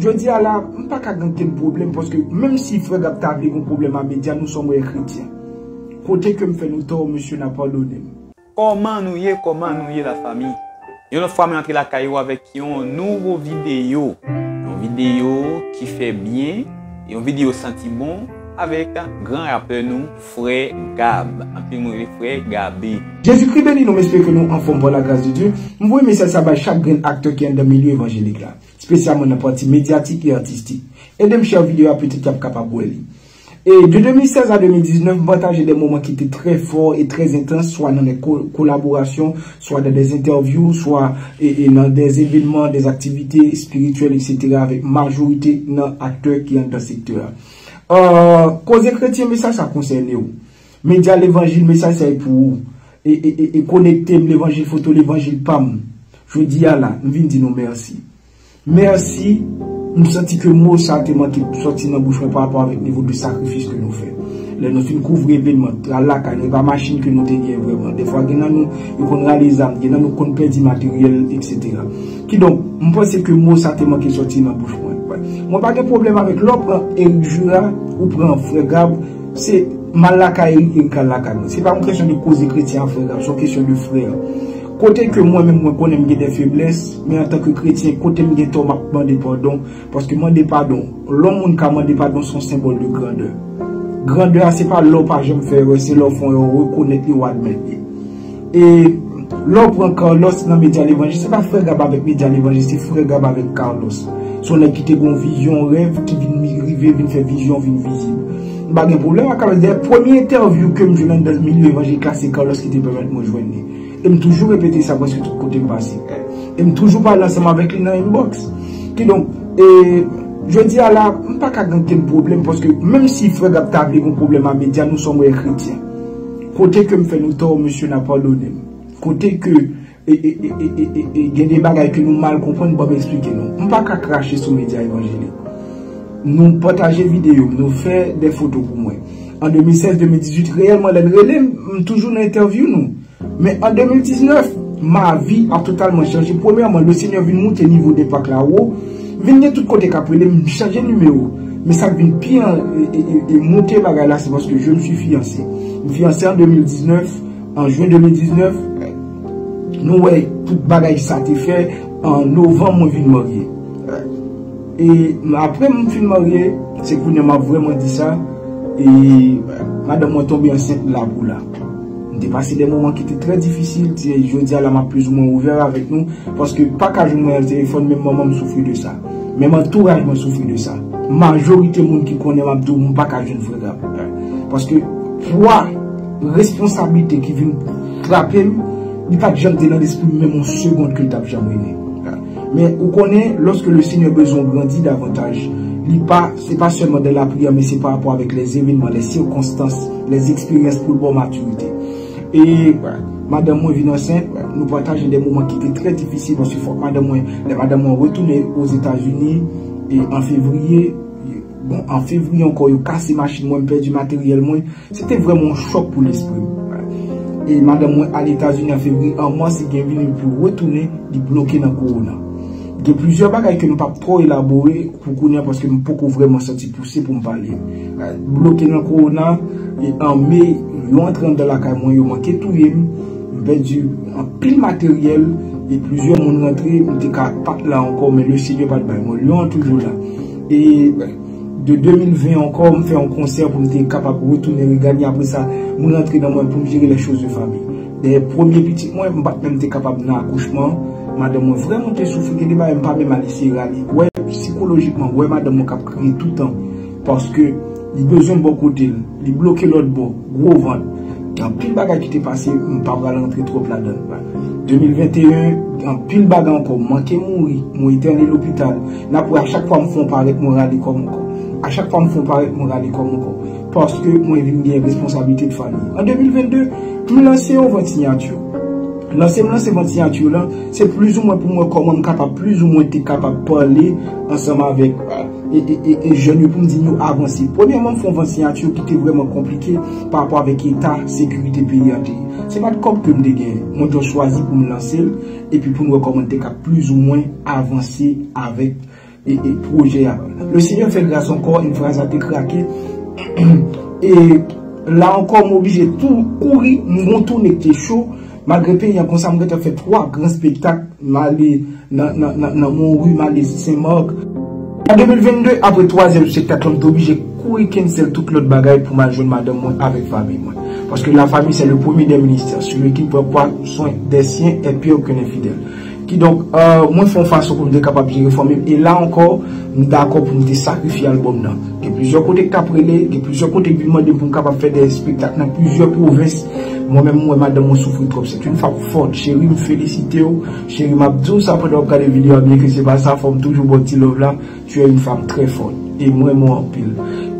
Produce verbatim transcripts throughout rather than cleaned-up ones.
Jodi a la, m pa ka gen okenn pwoblèm, paske menm si frè Gab ta vle gen pwoblèm a medya, nou sòm wè kretyen. Kote ke m fè nou tò, mesye, n a padone m. Kòman nou ye, kòman nou ye, lafanmi? Yon lòt fwa, mwen antre lakay ou avèk yon nouvo videyo. Yon videyo ki fè byen, yon videyo santi bon, avèk gran rapè nou, Frè Gab. Anpil moun rele Frè Gabe. Jezikri beni nou, m espere ke nou anfòm pa la gras de Dye. M voye mesaj sa bay chak grenn aktè ki anndan milye evanjelik la, espesyalman nan pati medyatik e atistik. Ede m share videyo a, petèt y ap kapab wè li. E de de mil sèz a de mil diznèf, m pataje de moman ki te trè fò e trè entans, swa nan de ko-, kolaborasyon, swa nan de entèvyou, swa e, e nan de evènman, de aktivite espirityèl, etsetera, avèk majorite nan aktè ki anndan sektè a. Euh, Koze Kretyen, mesaj sa konsène w. Medya Levanjil, mesaj sa e pou ou. E, e, e, e konekte m, Levanjil foto, Levanjil pa m. Jodi a la, m vin di nou mèsi. Mèsi, m santi ke mo sa te manke sòti nan bouch mwen pa rapò avèk nivo de sakrifis ke nou fè. Lè nou fin kouvri evènman, al lakay nou, e pa machin ke nou te gen vrèman. Defwa, gen nan nou, yo konn rale zam, gen nan nou konn pèdi materyèl, etsetera. Kidonk, m panse ke mo sa te manke sòti nan bouch mwen. Mwen pa gen pwoblèm avèk lè w pran Eric Jura, ou pran Frè Gab, se m al lakay Eric, Eric al lakay mwen. Se pa yon kesyon de Koze Kretyen a Frè Gab, se yon kesyon de frè. Kote ke mwen menm mwen konnen m gen de feblès, men antanke kretyen, kote m gen tò, m ap mande padon, paske mande padon, lè yon moun ka mande padon, se yon senbòl de grandè. Grandè a, se pa lè w pa janm fè erè, se lè w fè yon erè, w rekonèt li, w admèt li. E lè w pran Carlos nan Medya Levanjil, se pa Frè Gab avèk Medya Levanjil, se Frè Gab avèk Carlos. Se yon nèg ki te gen yon vizyon, yon rèv, ki vin mi-, rive, vin fè vizyon, vin vizib. M pa gen pwoblèm ak Carlos. Dayè, premye entèvyou ke m jwenn anndan milye evanjelik la, se Carlos ki te pèmèt mwen jwenn li. E m toujou repete sa prèske tout kote m pase. E m toujou pale ansanm avèk li nan inbox. Kidonk, e, jodi a la, m pa ka gen okenn pwoblèm, paske menm si Frè Gab ta vle gen pwoblèm a medya, nou sòm wè kretyen. Kote ke m fè nou tò, mesye, n a padone m. Kote ke e, e, e, e, e, e, gen de bagay ke nou mal konprann, ban m eksplike nou. M pa ka krache sou medya evanjelik. Nou pataje videyo m, nou fè de foto pou mwen. An de mil sèz, de mil dizuit, reyèlman, lè n rele m, m toujou nan entèvyou nou. Men an de mil diznèf, ma vi a totalman chanje. Premyèman, Lesenyè vin moute nivo de pak la wo. M vin gen tout kote k ap rele m, m chanje nimewo. Men sa k vin pi an, e, e, e, e moute bagay la, se paske je me suis fiancé. M fiyanse an de mil diznèf, an jen de mil diznèf, nou wè tout bagay sa te fè, an novanm, mwen vin marye. E apre m fin marye, se kounye a m ap vrèman di sa, e madanm mwen tonbe ansent la pou la. M te pase de moman ki te trè difisil, se jodi a la m ap plizoumwen ouvè avèk nou, paske pa ka jwenn mwen nan telefòn, menm manman m soufri de sa. Menm antouraj mwen soufri de sa. Majorite moun ki konnen m ap di w, m pa ka jwenn Frè Gab. Paske pwa responsablite ki vin frape m, li pa t janm te nan lespri m menm yon segonn ke l t ap janm rele. Men ou konnen, lòske le Senyè bezwen w grandi davantaj, li pa, se pa sèlman de lapriyè, men se pa rapò avèk lè evènman, lè sikonstans, lè eksperyans pou l ba w matirite. E madanm mwen vin ansent, nou pataje de moman ki te trè difisil, paske fòk madanm mwen, lè madanm mwen retounen Ozetazini, e an fevriye, bon, an fevriye ankò, yo kase machin mwen, m pèdi materyèl mwen. Se te vrèman yon chòk pou lespri m. E madanm mwen al Etazini an fevriye, an mas li gen vini pou l retounen, li bloke nan kowona. Gen plizyè bagay ke m p ap twò elabore pou kounye a, paske m poko vrèman santi pouse pou m pale. Bloke nan kowona, e an me, yo antre anndan lakay mwen, yo manke touye m. M pèdi anpil materyèl, e plizyè moun rantre, m te ka pa t la ankò, men le Senyè pa t bay mwen. Lyon an toujou la. E de de mil ven ankò, m fè yon konsè pou m te kapab retounen reganye. Apre sa, mwen rantre nan mwen pou m jere les choses de famille. Dèyè premye pitit mwen, m pa t menm te kapab nan akouchman. Madanm mwen vrèman te soufri, gen de bagay m pa menm al eseye rale. Wè, sikolojikman, wè madanm mwen k ap kriye toutan, paske li bezwen bò kote l, li bloke lòt bò, gwo vant. Gen anpil bagay ki te pase, m pa pral rantre twòp ladan l. De mil venteyen, gen anpil bagay ankò, m manke mouri, mwen entène lopital. N ap wè a chak fwa m fè yon parèt, mwen rale kò m ankò. A chak fwa m fè yon parèt, mwen rale kò m ankò. Paske mwen vin gen responsablite de fanmi. An de mil vennde, m lanse yon vant siyati. Lanse m lanse vant siyati lan, se plizoumwen pou m wè kòman m kapab plizoumwen te kapab pale ansanm avèk, e, e, e, e jèn yo pou m di yo avanse. Premyèman, m fè yon vant siyati ki te vrèman konplike pa rapò avèk eta sekirite peyi a te ye. Se pa t kòb ke m te genyen. Mwen t chwazi pou m lanse l, epi pou n wè kòman n te ka plizoumwen avanse avèk e, e pwojè a. Le Seigneur fait grâce encore, yon fraz la te krake. E la ankò, m oblije tou kouri, m gon toune ki te cho, malgre peyi an konsa, m gentan fè twa gran spektak, m ale nan, nan, nan, nan Monri, m ale Sen Mak. An de mil vennde, apre twazyèm spektak la, m te oblije kouri cancel tout lòt bagay pou m al jwenn madanm mwen avèk fanmi mwen. Paske la famille, c'est le premier des ministères. Celui qui ne prend pas soin des siens est pire qu'un infidèle. Kidonk, euh, mwen fè yon fason pou m te kapab jere fanmi m. E la ankò, m dakò pou m te sakrifye albòm nan. Gen plizyè kote k t ap rele, gen plizyè kote k vin mande m pou m kapab fè de espektak nan plizyè pwovens. Mwen menm, m wè madanm mwen soufri twòp. C'est une femme forte. Cheri, m felisite w. Cheri, m ap di w sa pandan w ap gade videyo a, byen ke se pa sa, fò m toujou ba w ti love la. Tu es une femme très forte. E m renmen w anpil.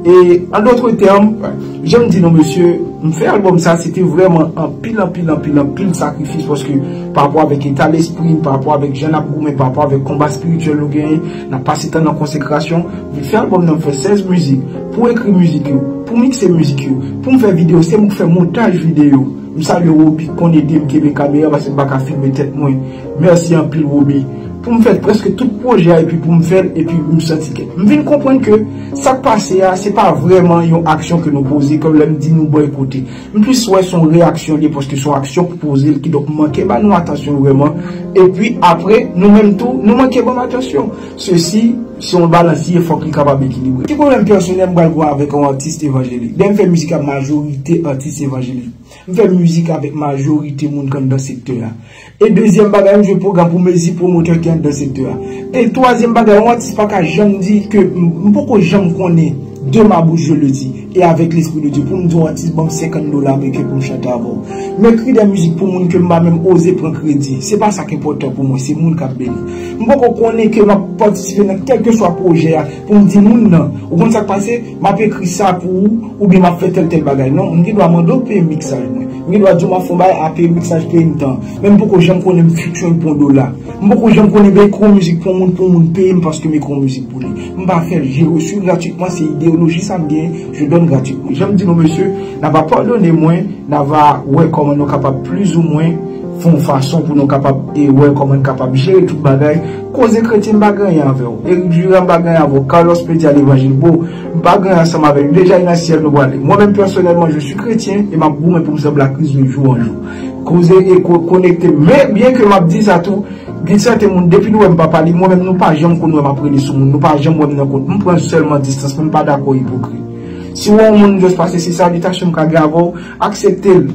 E, en d'autres termes, jan m di nou, mesye, m fè albòm sa, se te vrèman anpil, anpil, anpil, anpil sakrifis, paske pa rapò avèk eta lespri m, pa rapò avèk jan n ap goumen, pa rapò avèk konba espirityèl nou genyen, n ap pase tan nan konsekrasyon. Vin fè albòm nan, m fè sèz mizik. Pou ekri mizik yo, pou mikse mizik yo, pou m fè videyo, se mwen k fè montaj videyo. M salye Roby, konn ede m kenbe kamera, paske m pa ka filme tèt mwen. Mèsi anpil, Roby. Pou m fè prèske tout pwojè a, epi pou m fè l, epi m santi ke m vin konprann ke sa k pase a, se pa vrèman yon aksyon ke nou poze, kòm lè m di nou bòykote. M plis wè se yon reyaksyon li ye, paske se yon aksyon k poze l, kidonk manke ba nou atansyon vrèman. Epi apre, nou menm tou, nou manke ban m atansyon. Sesi, se yon balans li ye, fòk li kapab ekilibre. Ti pwoblèm pèsonèl m pral gen avèk yon atis evanjelik. Lè m fè mizik a, majorite atis evanjelik. M fè mizik avèk majorite moun k anndan sektè a. E dezyèm bagay, m jwe pwogram pou mezi pwomotè ki anndan sektè a. E twazyèm bagay, yon atis pa ka janm di ke m, m poko janm konnen, de ma bouche je le dis, e avèk lespri de Dye, pou m di yon atis ban m senkant dola ameriken pou m chante avè w. M ekri de mizik pou moun ke m pa menm oze pran kredi. Se pa sa k enpòtan pou mwen, se moun k ap beni. M poko konnen ke m ap patisipe nan kèlkeswa pwojè a, pou m di moun nan, ou konn sa k pase, m ap ekri sa pou ou, oubyen m ap fè tèl tèl bagay. Non, m gen dwa mande w peye miksaj mwen. M gen dwa di w m ap fè yon bagay, a peye miksaj, peye m tan. Men m poko janm konnen m featuring pou yon dola. M poko janm konnen m ekri yon mizik pou yon moun, pou yon moun peye m paske m ekri yon mizik pou li. M pa fè l, je reçois gratuitement, se ideyoloji sa m genyen, je donne gratuitement. Jan m di nou, mesye, n a va padone mwen, n a va wè kòman nou kapab plizoumwen fè yon fason pou nou kapab, e, wè kòman n kapab jere tout bagay. Koze kretyen, m pa gen anyen avè w. Eric Durand, m pa gen anyen avè w. Carlos Pédia, levanjil, bro, m pa gen anyen ansanm avè l. Deja, e nan syèl nou prale. Mwen menm, pèsonèlman, je suis chrétien e m ap goumen pou m sanble a Kris de jou an jou. Koze e ko-, konekte. Men, byen ke m ap di sa tou, gen sèten moun, depi nou wè m pa pale, mwen menm, nou pa janm konn wè m ap rele sou moun. Nou pa janm wè m nan kont. M pran sèlman distans mwen, m pa dakò ipokrit. Si w wè yon moun just pase, se salitasyon m ka gen avè w, aksepte l.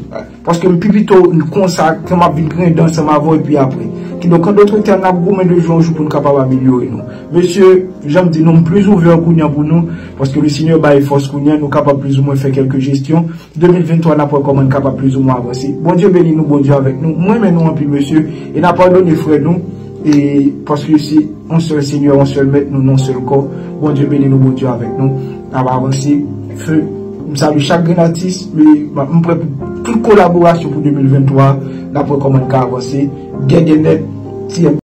Paske m pi pito konsa, ke m ap vin grinden ansanm avè w epi apre. Kidonk, an dòt tèm, n ap goumen de jou an jou pou n kapab amelyore nou. Mesye, jan m di nou, m plis ouvè kounye a pou nou, paske le Senyè bay fòs kounye a, nou kapab plizoumwen fè kèlke jesyon. De mil venntwa, n ap wè kòman n kapab plizoumwen avanse. Bondye beni nou, Bondye avèk nou. M renmen nou anpil, mesye, e n a padone frè nou, e paske se yon sèl Senyè, yon sèl Mèt, nou nan yon sèl kò. Bondye beni nou, Bondye avèk nou. N ap avanse. Feu. M salye chak grenn atis, e m prè pou tout kolaborasyon pou de mil venntwa. N ap wè kòman n ka avanse. Gègènèt, T M.